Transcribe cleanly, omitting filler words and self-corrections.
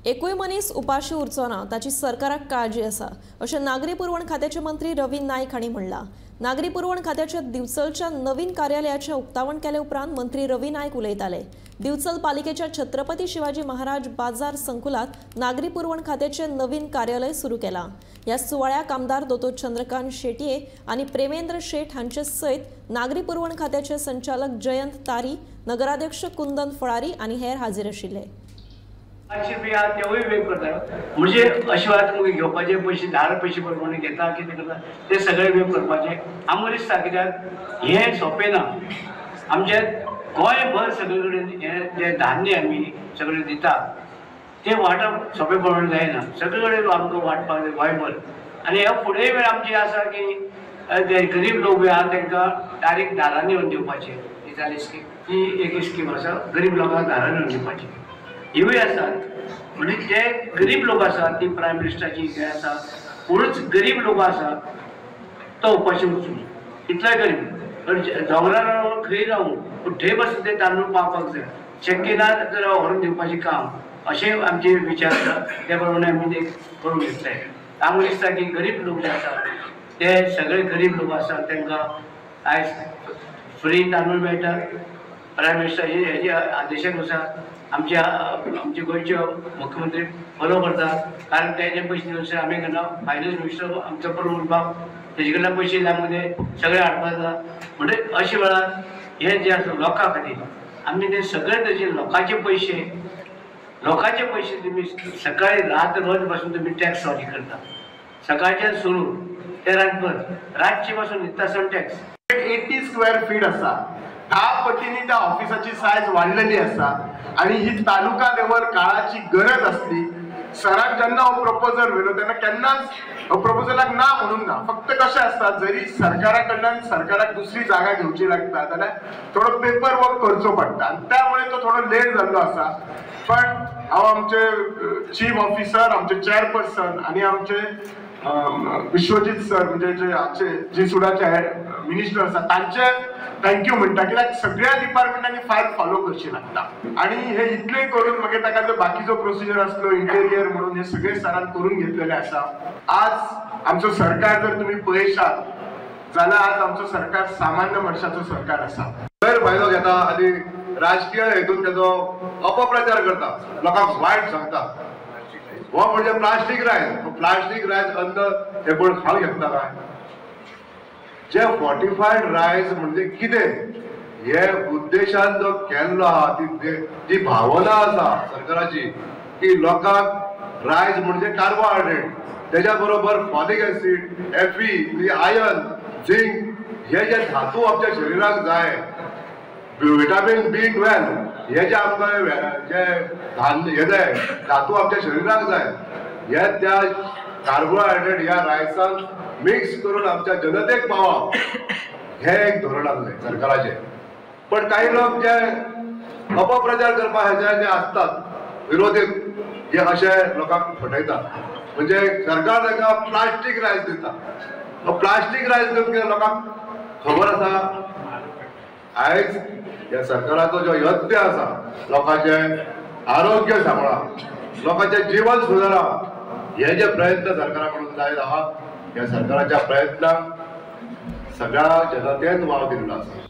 एकूय मनीस उपाशी उरचो ना ताची सरकाराक काळजी आसा अशें नागरी पुरवण खात्याचे मंत्री रवी नायक हांणी म्हणलां। नागरी पुरवण खात्याच्या दिवचलच्या नवीन कार्यालयाचें उक्तावण केले उपरांत मंत्री रवी नायक उलयताले। दिवचल पालिकेच्या छत्रपती शिवाजी महाराज बाजार संकुलात नागरी पुरवण खात्याचे नवीन कार्यालय सुरू केलां। ह्या सुवाळ्याक आमदार दोतोर चंद्रकांत शेटये आनी प्रेमेंद्र शेट हांचे सयत नागरी पुरवण खात्याचे संचालक जयंत तारी, नगराध्यक्ष कुंदन फळारी आनी हेर हाजीर आशिल्ले। 500 रुपया तेवूय वेग करता म्हणजे अशें वेळार तुमकां घेवपाचे पयशे 10 पयशे प्रमाणे घेता कितें करता ते सगळे वेग करपाचे। आमकां दिसता कित्याक हें सोंपें ना। आमचे गोंयभर सगळे कडेन हें जें धान्य आमी सगळें दिता तें वांटप सोंपें प्रमाणे जायना, सगळे कडेन आमकां वांटपाक जाय गोंयभर। आनी ह्या फुडें वेळ आमची आसा की जे गरीब लोक आहा तांकां डायरेक्ट दारांनी येवन दिवपाचे ही जाली स्कीम, ही एक स्कीम आसा गरीब लोकांक दारांनी येवन दिवपाची। हिवूय आसात म्हणजे जे गरीब लोक आसात ती प्रायम मिनिस्टराची हें आसा, कोणूच गरीब लोक आसा तो उपाशी वचून इतलोय गरीब दोंगरार रावूं खंय रावूं पूण थंय बसून ते तांदूळ पावपाक जाय, शक्य ना जाल्यार व्हरून दिवपाचें काम अशें आमचे विचार आसा, त्या प्रमाणे आमी ते करून घेतले। आमकां दिसता की गरीब लोक जे आसा ते सगळे गरीब लोक आसा तांकां आयज फ्री तांदूळ मेळटा। प्रायम मिनिस्टराचे हेजे आदेशानुसार आमच्या आमचे गोंयचे मुख्यमंत्री फॉलो करतात, कारण तेजे पयशे नुसार आमी केन्ना फायनान्स मिनिस्टर आमचो बरोबर उरपाक तेजे कडल्यान पयशे जाय सगळे हाडपाक जाय। म्हणजे अशे वेळार हे जे आसा लोकां खातीर आमी ते सगळे तेजे लोकांचे पयशे, लोकांचे पयशे तुमी सकाळी रातभर पासून तुमी टॅक्स फारीक करता, सकाळच्यान सुरू ते रातभर, रातचे पासून न्हिदता सन टॅक्स। 80 स्क्वेअर फीट आसा, 10 पटींनी त्या ऑफिसाची सायज वाडलेली आसा आणि ही तालुका लेवल काळाची गरज असली। सरान जेन्ना हो प्रपोजल व्हेलो तेन्ना केन्नाच हो प्रपोजलाक ना म्हणून ना, फक्त कशें आसता जरी सरकारा कडल्यान सरकाराक दुसरी जागा घेवची लागता जाल्यार थोडो पेपर वर्क करचो पडटा आनी त्यामुळे तो थोडो लेट जाल्लो आसा। पण हांव आमचे चीफ ऑफिसर, आमचे चेअरपर्सन आनी आमचे विश्वजीत सर म्हणजे जे आमचे जी सुडाचे मिनिस्टर आसा तांचे thank you म्हणटा, कित्याक सगळ्या डिपार्टमेंटांनी फायल फॉलो करची लागता आनी हे इतलें करून मागीर ताका जो बाकीचो प्रोसिजर आसलो इंटेरियर म्हणून हे सगळे सरान करून घेतलेले आसा। आज आमचो सरकार जर तुमी पळयशात जाल्यार आज आमचो सरकार सामान्य मनशाचो सरकार आसा। गैरफायदो घेता आनी राजकीय हेतून तेजो अपप्रचार करता, लोकांक वायट सांगता। हो म्हणजे प्लास्टीक रायस, प्लास्टीक रायस अन्न हे कोण खावंक शकता काय? जे फॉर्टिफायड रायस म्हणजे कितें हे उद्देशान जो केल्लो आहा ती जी भावना आसा सरकाराची की लोकांक रायस म्हणजे कार्बोहायड्रेट, तेज्या बरोबर फॉलिक एसिड, एफी म्हणजे आयर्न, झिंक हे जे धातू आमच्या शरिराक जाय, विटामीन B12 हे जे आमकां जे धान्य हे जाय धातू आमच्या शरिराक जाय, हे त्या कार्बोहायड्रेट ह्या रायसान मिक्स करून आमच्या जनतेक पावप हे एक धोरण आसलें सरकाराचें। पण काही लोक जे अपप्रचार करपा हेजे जे आसतात विरोधी हे अशे लोकांक फटयतात। म्हणजे सरकार तांकां प्लास्टीक रायस दिता, प्लास्टीक रायस दिवन कितें लोकांक खबर आसा? आयज ह्या सरकाराचो जो यत्न आसा लोकांचें आरोग्य सांबाळप, लोकांचें जीवन सुदारप, हे जे प्रयत्न सरकारा कडून जायत आहा ह्या सरकाराच्या प्रयत्नांक सगळ्या जनतेन वाव दिल्लो आसा।